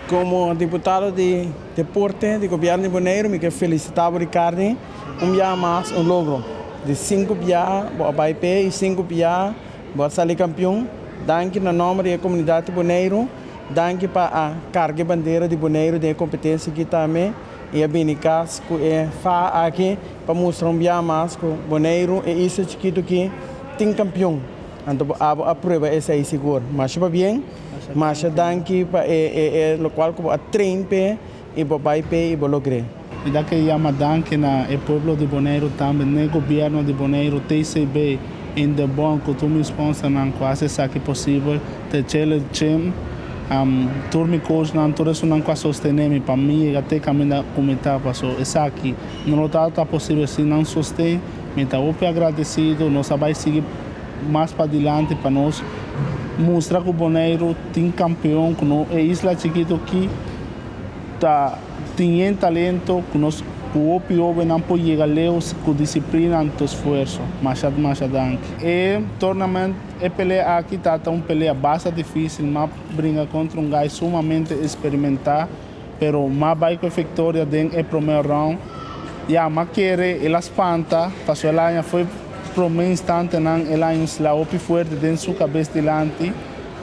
Komo diputado di deporte di gobièrnu di Boneiru mi ke felisitá bo, Ricardi, un biaha mas un logro. Di sinku biaha bo a bai p'e i sinku biaha bo a sali kampion. Danki na nòmber di e komunidat di Boneiru. Danki pa a karga e bandera di Boneiru den e kompetensia aki tambe i a bini kas ku e faha aki pa mustra un biaha mas ku Boneiru, e isla chikitu aki, tin kampion. Anto bo abo a prueba esei sigur. Masha pabien, masha danki pa e e e lokual ku bo a train p'e i bo bai p'e i bo logr'é. Mi ta ke yama danki na e pueblo di Boneiru tambe, n'e gobierno di Boneiru, TCB, Indebon ku tur mi sponsornan ku hasi esaki posibel, Techele Gym, tur mi coachnan, tur esunnan ku a sostene mi pa mi yega te kaminda ku mi ta paso esaki no lo tabata posibel sin nan sosten. Mi ta hopi agradesido, nos a bai sigui mas padilanti pa nos mustra ku Boneiru tin kampeon, ku no e isla chikitu aki ta tin yen talento, ku nos ku hopi hobennan por yega leu ku disiplina anto esfuerso. Masha masha danki. E tournament, e pelea aki ta ta un pelea basta dificil, m'a bringa contra un guy sumamente experimentá, pero m'a bai cu e victoria den e prome round. Ya, m'a kere el a spanta, paso el a haña fo'i prome instantenan el a haña un sla hopi fuerte den su cabes dilanti.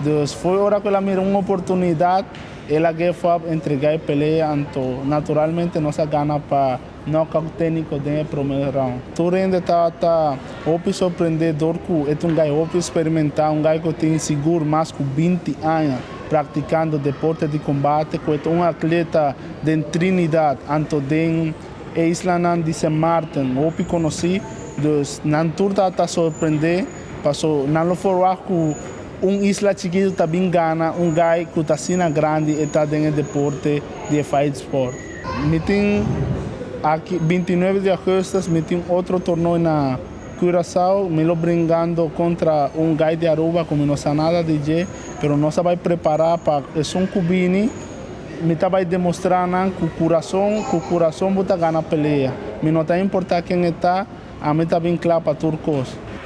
Dus fo'i ora cu el a mira un oportunidad, El a give up, entregá e pelea, anto naturalmente nos a gana pa knockout técnico den e prome round. Tur hende tabata hopi sorprendé dor cu e ta un guy hopi experimentá, un guy cu tin sigur mas cu 20 aña practicando deporte di combate, cu e ta un atleta den Trinidad anto den e islanan di Sint Maarten hopi conocí. Dus nan tur tabata sorprendé paso nan lo forwagt cu un isla chikitu ta bin gana un guy ku ta asina grandi e ta den e deporte di e fight sport. Mi tin aki 29 di augustus mi tin otro torneo na Curaçao, mi lo bringando kontra un guy di Aruba ku mi no sa nada di dje, pero nos a bai prepara pa esun ku bini mi ta bai demostra nan ku kurason ku kurason bo ta gana pelea. Mi no ta importa ken e ta, ami ta bin kla pa tur kos.